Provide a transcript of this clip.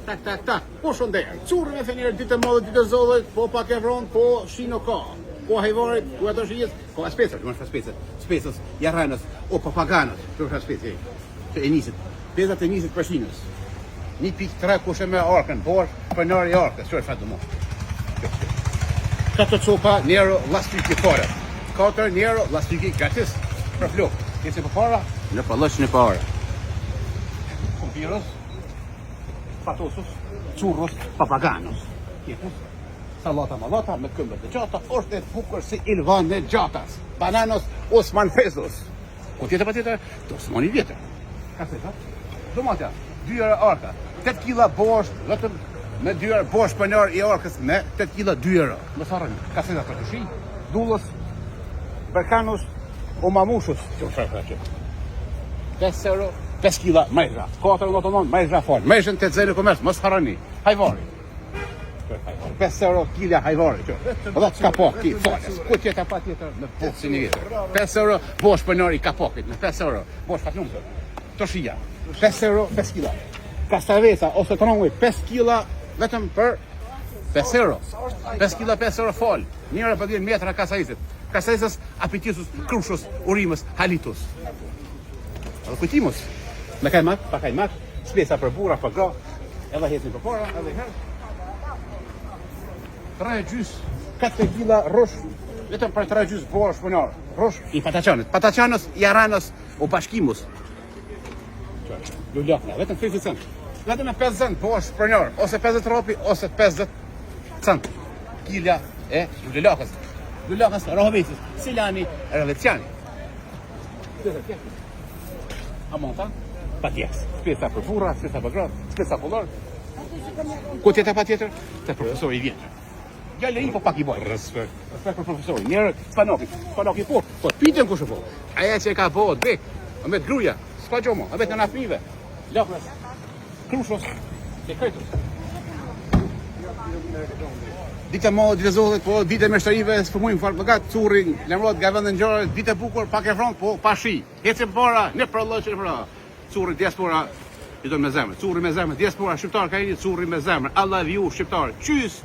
Tak, tak, tak. Po shënder. Curri me fener, ditë e madhe, ditë e zollit, po pak e vron, po shi nuk ka. Po hajvarit, ku ato shijes, ka specat, do të specat. Specës, jarranës, o papaganës, do të speci. Të enisit. Pezat e enisit Prishtinës. 1.3 kush e me arkën, por pronari i arkës, çfarë fat do Katër copa, një euro, llastiki fare. Katër, një euro, llastiki gratis. Për flok. Jesi përpara, në pëllësh në para. Kumpirës, patosus, currës, papaganës. Kepus, sallata mallata me këmbët e gjata, është e bukur si Ilvan e gjatas. Bananos, Osman Fezus. Ku tjetër pa tjetër, të Osmani vjetër. Kaseta, domatja, 2 euro arka, 8 kila bosht, vetëm me 2 euro bosht pronari i arkës me 8 kila 2 euro. Mos harroni, kaseta për të dullës, Berkanus, o mamushës, që është që që. 5 euro, 5 kila mrejzha, 4,99 mrejzha falë, mrejzhën të zënë komerc, mos harroni, hajvari. 5 euro kila hajvari, që. Dhe kapaki, falës, ku tjetër pa tjetër, në boksin një vjetër. 5 euro, bosh pronari i kapakit, në 5 euro, bosh fatlumtë. Toshia, 5 euro, 5 kila. Kastaveca ose trongoj, 5 kila, vetëm për 5 euro. 5 kila, 5 euro falë. Një euro për 10 metra kasaicit. Kasaicës, apetisus, krushës, urimës, halitus. Edhe kujtimus. Me kajmak, pa kajmak, speca për burra, për gra, edhe hecin për para, edhe herë. Tre gjys, 4 kila rrush, vetëm për tre gjys bosh punar. Rrush i pataqanës, pataqanës i aranës o bashkimus. Lulakna, vetëm 50 cent. Vetëm me 50 cent bosh pronar, ose 50 ropi, ose 50 cent. Kilja e lulakës. Lulakës Rahovecës, Silani, Rahoveciani. Amanta, pa djeks. Speca për burra, speca për gra, speca kollor. Ku tjetër pa tjetër? Te profesori i vjetër. Djalë i po pak i boj. Respekt. Respekt për profesorin. Njerë spanaki, spanaki po, po pyetën kush e po. Aja që e ka bëhet be, me gruaja, s'ka gjë më, vetë në fëmijëve. Lakras, krushos, e krejtës. Ditë e madhe, ditë e zotit, po ditë e meshtërive, s'po mujmë fal mëkat, curri, lajmërohet nga vendi ngjarjes, ditë e bukur, pak e vron, po pa shi. Ecim para, në përllëqe në para. Curri diaspora, jeton me zemër. Curri me zemër, diaspora shqiptar ka jeni curri me zemër. I love you shqiptar. Qys.